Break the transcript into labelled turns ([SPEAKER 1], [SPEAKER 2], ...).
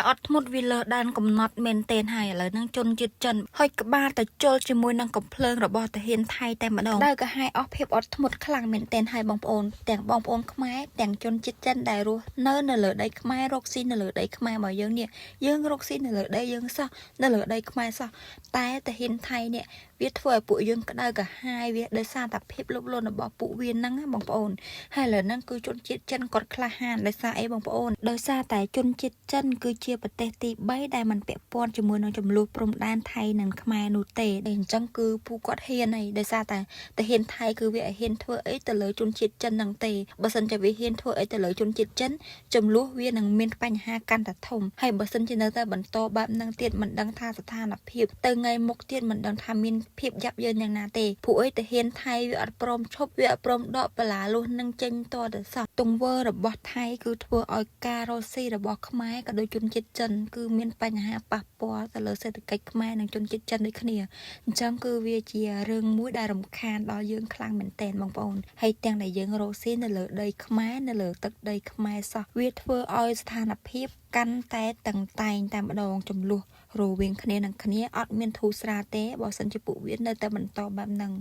[SPEAKER 1] ការអត់ធ្មត់វាលើសដែនកំណត់មែនទែនហើយឥឡូវហ្នឹងជនជាតិចិនហុចក្បាលទៅជល់ជាមួយនឹងកំភ្លើងរបស់ទាហានថៃតែម្ដងដោយកាហាយអស់ភាពអត់ធ្មត់ខ្លាំងមែនទែនហើយបងប្អូនទាំងបងប្អូនខ្មែរទាំងជនជាតិចិនដែលរស់នៅនៅលើដីខ្មែររកស៊ីនៅលើដីខ្មែររបស់យើងនេះយើងរកស៊ីនៅលើដីយើងសោះនៅលើដីខ្មែរសោះតែទាហានថៃនេះវាធ្វើឲ្យពួកយើងក្តៅកាហាយវាដោយសារតែភាពលោភលន់របស់ពួកវាហ្នឹងណាបងប្អូន ហើយឥឡូវហ្នឹងគឺជនជាតិចិនគាត់ក្លាហានដោយសារអីបងប្អូនដោយសារតែជនជាតិចិនគឺជាប្រទេសទី3ដែលមិនពាក់ព័ន្ធជាមួយនឹងជម្លោះព្រំដែនថៃនិងខ្មែរនោះទេដែលអញ្ចឹងគឺពួកគាត់ហ៊ានហើយដោយសារតែទាហានថៃគឺវាឲ្យហ៊ានធ្វើអីទៅលើជនជាតិចិនហ្នឹងទេបើសិនជាវាហ៊ានធ្វើអីទៅលើជនជាតិចិនជម្លោះវានឹងមានបញ្ហាកាន់តែធំហើយបើសិនជានៅតែបន្តបែបហ្នឹងទៀតមិនដឹងថាស្ថានភាពទៅថ្ងៃមុខទៀតមិនដឹងថាមានភាពយ៉ាប់យ៉ឺនយ៉ាងណាទេពួកអីទាហានថៃវាអត់ព្រមឈប់វាអត់ព្រមដកបលាលុះនឹងចេញតទៅសោះទង្វើរបស់ថៃគឺធ្វើឲ្យការរកស៊ីរបស់ខ្មែរក៏ដូចជនជាតិចិនគឺមានបញ្ហាប៉ះពាល់ទៅលើសេដ្ឋកិច្ចខ្មែរនិងជនជាតិចិនដូចគ្នាអញ្ចឹងគឺវាជារឿងមួយដែលរំខានដល់យើងខ្លាំងមែនទែនបងប្អូនហើយទាំងដែលយើងរកស៊ីនៅលើដីខ្មែរនៅលើទឹកដីខ្មែរសោះវាធ្វើឲ្យស្ថានភាពកាន់តែតឹងតែងតែម្ដងជម្លោះរវាងគ្នានឹងគ្នាអត់មានធូរស្រាលទេបើសិនជាពួកវានៅតែបន្តបែបហ្នឹង។